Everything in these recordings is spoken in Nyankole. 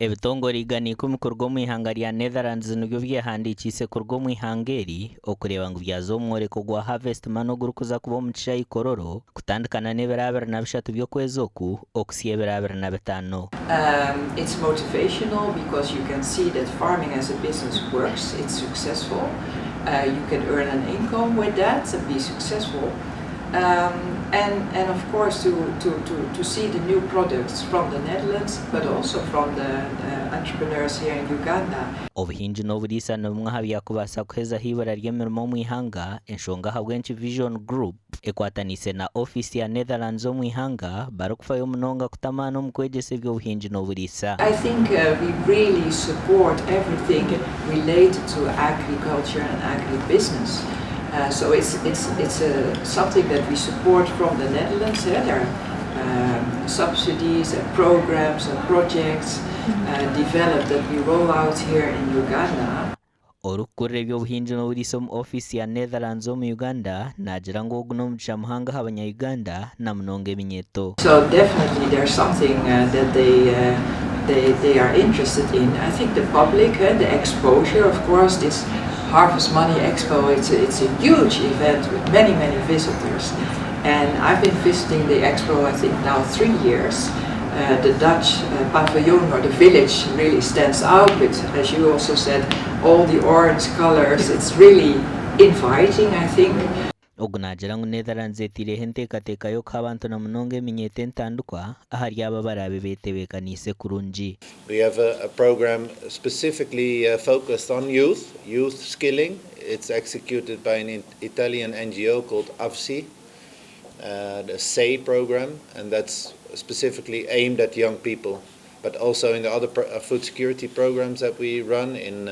Ebitongore 110 kuruga omu ihanga rya Netherlands nibyo byehandiikiise kuruga omu ihanga eri okureeba ngu byaza omu mworeko gwa Harvest Money ogurikuza kuba omu kishaayi Kololo kutandikana n'ebiro 23 by'okwezi oku okuhitsya ebiro 25. It's motivational because you can see that farming as a business works, it's successful, you can earn an income with that and be successful and and of course to to to to see the new products from the Netherlands but also from the entrepreneurs here in Uganda. Obuhingi n'oburiisa ni bimwe aha byakubaasa kuhezaho eibura ry'emirimo omu ihanga, enshonga ahabw'enki Vision Group ekwataniise na ofiisi ya Netherlands omu ihanga barikufayo munonga kuta amaani omu kwegyesa eby'obuhingi n'oburiisa. I think we really support everything related to agriculture and agribusiness. So it's, it's, it's something that we support from the Netherlands. Eh? There are subsidies and programs and projects developed that we roll out here in Uganda. Orikukurira eby'obuhingi n'oburiisa omu ofiisi ya Netherlands omu Uganda naagira ngu ogu n'omugisha muhango aha banya-Uganda na munonga eminyeeto. So definitely there's something that they are interested in. I think the public, the exposure, of course, this Harvest Money Expo, it's a huge event with many, many visitors. And I've been visiting the expo, I think now 3 years. The Dutch pavilion or the village really stands out with, as you also said, all the orange colors. It's really inviting, I think. Ogu naagira ngu Netherlands eteireho enteekateeka y'okuha abantu na munonga eminyeeto entandikwa ahari abo abaraabe betebeekaniise kurungi. We have a program specifically focused on youth, youth skilling. It's executed by an Italian NGO called AVSI, the SAY program, and that's specifically aimed at young people. But also in the other food security programs that we run in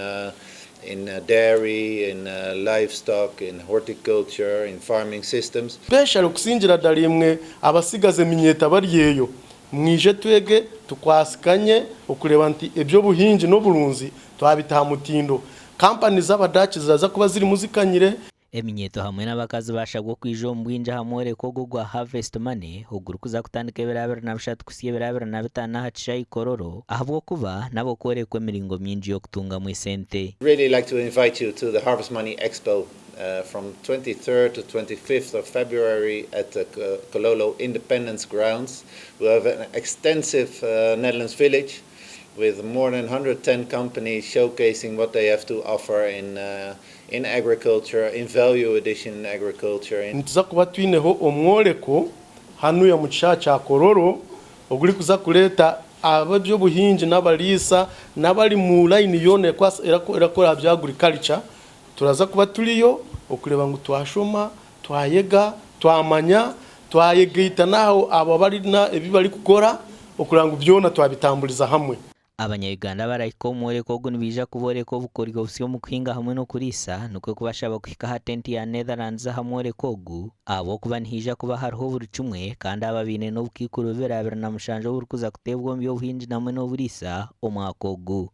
dairy, in livestock, in horticulture, in farming systems. Especially okusingira ddala imwe abasigaze eminyeeto bari eyo, mwije twege, tukwasikanye okureba nti ebyobuhingi n'oburunzi twabitaha mutindo. Kampani z'Abadaaki ziraza kuba zirimu zikanyire. Eminyeeto hamwe n'abakazi bashabwa okwija omu bwingi aha mworeko ogu ogwa Harvest Money ogurikuza kutandika ebiro 23 kuhitsya ebiro 25 aha kishaayi Kololo, ahabw'okuba nabo kworekwa emiringo mingi y'okutungamu esente. Really like to invite you to the Harvest Money Expo from 23rd to 25th of February at the Kololo Independence Grounds. We have an extensive Netherlands village with more than 110 companies showcasing what they have to offer in agriculture, in value addition in agriculture. In Nituza kuba twineho omworeko hanuya mu kishaayi kya Kololo ogurikuza kureeta ab'ebyobuhingi n'abariisa n'abari mu line yoona erakora aha bya agriculture. Turaza kuba turiyo okureba ngu twashoma, twayega, twamanya, twayegaita n'aho abo abarina ebi barikukora okureba ngu byona twabitamburiza hamwe. Abanya-Uganda abarahika omu mworeko ogu nibaija kubooreka obukoryo busya omu kuhinga hamwe n'okuriisa, nikwo kubashaba kuhika aha tenti ya Netherlands aha mworeko ogu, ahabw'okuba nihaija kuba hariho buri kimwe kandi aba baine n'obukaikuru 227 oburikuza kuteebwa omu by'obuhingi hamwe n'oburiisa omwaka ogu.